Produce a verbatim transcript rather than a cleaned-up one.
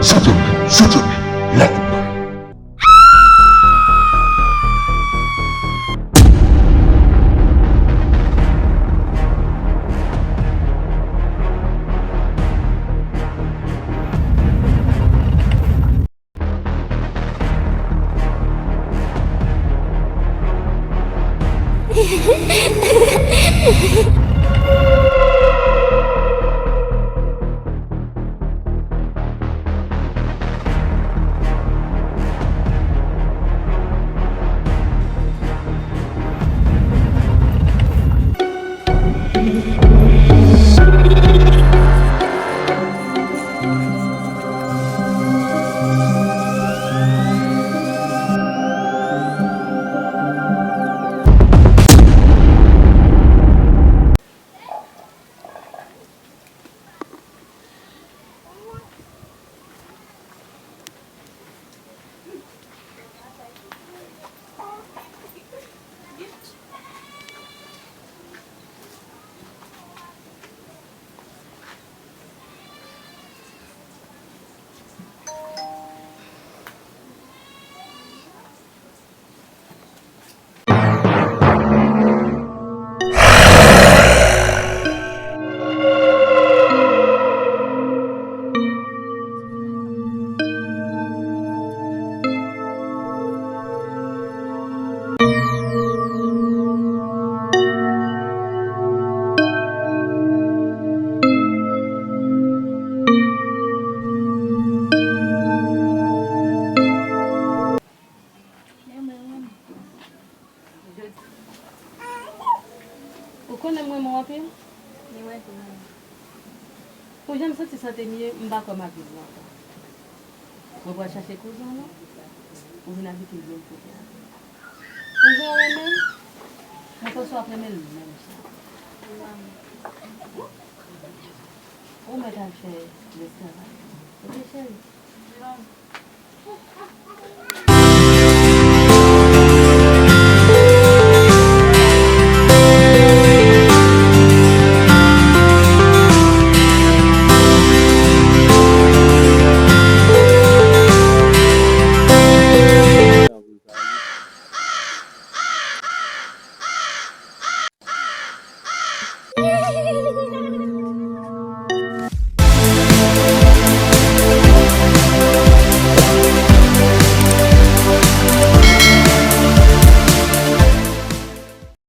Saint-Aubin, Saint-Aubin, la coupe. Ou konnen m renmen w anpil? Li mwen tou renmen. Pou jan m santi sante m ye, m pa kwè m ap viv longtan. Mwen pral chache kouzen w lan, ou vin abite l menm kote a. Kouzen w renmen l, mwen panse w ap renmen l menm jan. Ou mèt al fè lèstravay. Oke, cheri?